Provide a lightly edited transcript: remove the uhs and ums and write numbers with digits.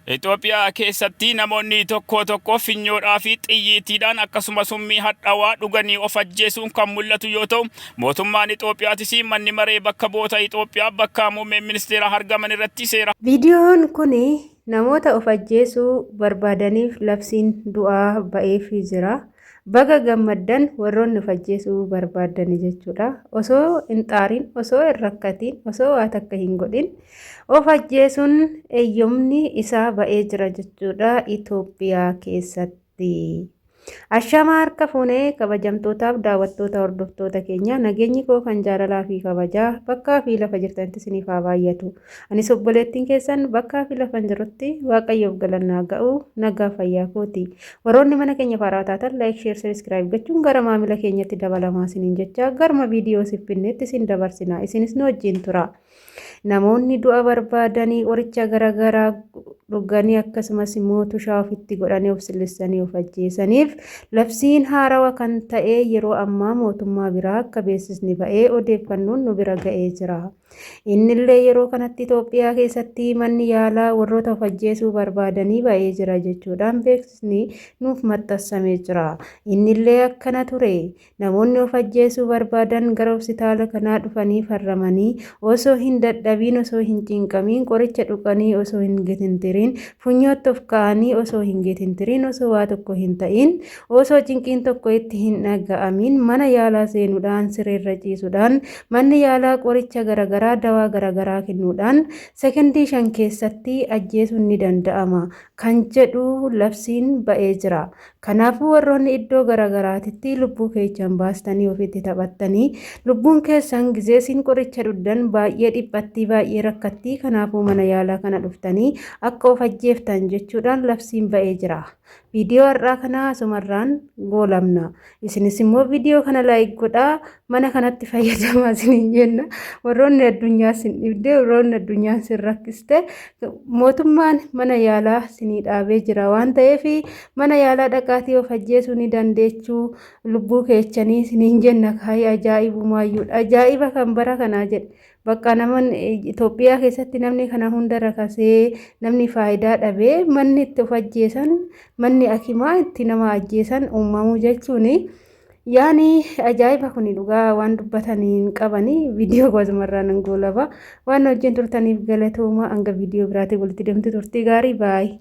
Itoophiyaa keessatti namoonni tokko tokko finyoodhaa fi xiyyiitiidhaan akkasuma summii hadhaawaa dhuganii of ajjeesuun kan mul'atu yoo ta'u, mootummaan Itoophiyaatis manni maree bakka bu'oota Itoophiyaa bakka muummeen ministeeraa argaman irratti seera Viidiyoon kun namoota of ajjeesuu barbaadaniif labsiin du'aa ba'eefii jira. Baga gammaddan warroonni of ajjeesuu barbaaddani jechuudha. Osoo hin xaarin, osoo hin rakkatiin, osoo waa takka hin godhin of ajjeesuun eeyyamni isaa ba'ee jira jechuudha Itoophiyaa keessatti. Ashamaa harka fuunee kabajamtootaaf daawwattoota hordoftoota keenya, nageenyi koo kan jaalalaa fi kabajaa bakkaa fi lafa jirtanitti isiniif haa baay'atu. Anis obboleettiin keessan bakkaa fi lafan jirutti Waaqayyoof galannaa ga'u nagaa fayyaa kooti. Warroonni mana keenya faaraa taatan like, share, subscribe gochuun gara maamila keenyatti dabalamaa isiniin jecha garuma viidiyoo siif finneetti isin dabarsina. Isinis nu wajjin tura. Namoonni du'a barbaadanii qoricha garaagaraa dhuganii akkasumas immoo tushaa ofitti godhanii of sillissanii of ajjeesaniif labsiin haarawa kan ta'e yeroo ammaa mootummaa biraa akka beeksisni ba'ee odeeffannoon nu bira ga'ee jira. Innillee yeroo kanatti Itoophiyaa keessatti manni yaalaa warroota of ajjeesuu barbaadanii ba'ee jira jechuudhaan beeksisni nuuf maxxansamee jira. Innillee akkana ture. Namoonni of ajjeesuu barbaadan gara hospitaala kanaa dhufanii farramanii osoo hin dadhabiin, osoo hin cinqamiin, qoricha dhuqanii osoo hin getintiriin, funyootti of kaa'anii osoo hin getintiriin, osoo waa tokko hin ta'iin, osoo cinqiin tokko itti hin dhaga'amiin mana yaalaa seenuudhaan sireerra ciisuudhaan manni yaalaa qoricha garagaraa, dawaa garagaraa kennuudhaan sekondii 5 keessatti ajjeesuun ni danda'ama kan jedhu labsiin ba'ee jira. Kanaafuu warroonni iddoo garagaraatitti lubbuu keechan baastanii ofitti taphattanii, lubbuun keessan gizee isin qoricha dhugdan baay'ee dhiphattii, baay'ee rakkattii, kanaafuu mana yaalaa kana dhuftanii akka of ajjeeftan jechuudhaan labsiin ba'ee jira. Viidiyoo har'aa kana asumarraan goolabna. Isinis immoo viidiyoo kana like godhaa, mana kanatti fayyadamaa isiniin jenna. Warroonni addunyaa isin dhibde, warroonni addunyaan isin rakkiste, mootummaan mana yaalaa isinii dhaabee jira waan ta'eef mana yaalaa dhaqaatii of ajjeesuu ni dandeechuu lubbuu keechanii isiniin jenna. Kaayii ajaa'ibumaayyuudha. Ajaa'iba kan bara kanaa jedhe. Bakka naman Itoophiyaa keessatti namni kana hunda rakasee, namni faayidaa dhabee, manni itti of ajjeesan, manni akimaa itti nama ajjeesan uumamuu jechuun yaani ajaa'iba. Kuni dhugaa waan dubbatanii hin qabanii. Viidiyoo gosumarraa nan goolaba. Waan wajjin turtaniif galatooma. Hanga viidiyoo biraatiin walitti deemtu turtii gaarii, baay'ee.